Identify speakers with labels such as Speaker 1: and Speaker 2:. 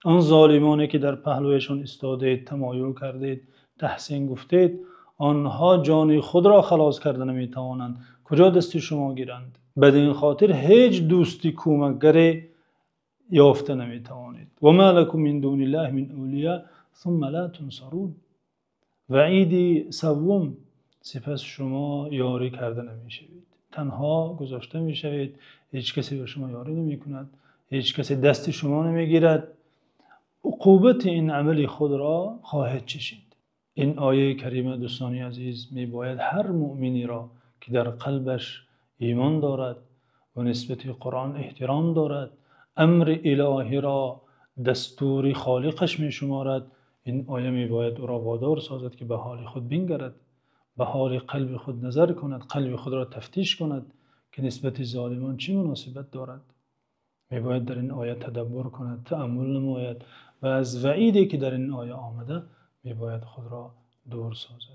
Speaker 1: Он золимоне ки дар паҳлӯяшон истодаед, тамоюл кардаед, таҳсин гуфтед, онҳо ҷони худро халос карда наметавонанд. Куҷо дасти шумо гиранд? Бад-ин хотир ҳеҷ дӯсти кӯмакгаре ёфта наметавонед. Ва мо лакум мин дуниллаҳи мин авлиё сумма ло тунсарун. Ваъиди севум: сипас шумо ёрӣ карда намешавед. Танҳо гузошта мешавед. Ҳеҷ касе ба шумо ёрӣ намекунад. Ҳеҷ касе дасти шуморо намегирад. Уқубати ин амали худро хоҳед чашид. Ин ояи карима, дӯстони азиз, мебояд ҳар мӯъминеро ки дар қалбаш имон дорад ва нисбат ба Қуръон эҳтиром дорад, амри илоҳиро дастури холиқаш мешуморад, ин оя мебояд ӯро водор созад ки ба ҳоли худ бингарад, ба ҳоли қалби худ назар кунад, қалби худро тафтиш кунад ки нисбат ба золимон чӣ муносибат дорад. Мебояд дар ин оя тадаббур кунад, таъаммул намояд ва аз ваъиде ки дар ин оя омада мебояд худро дур созад.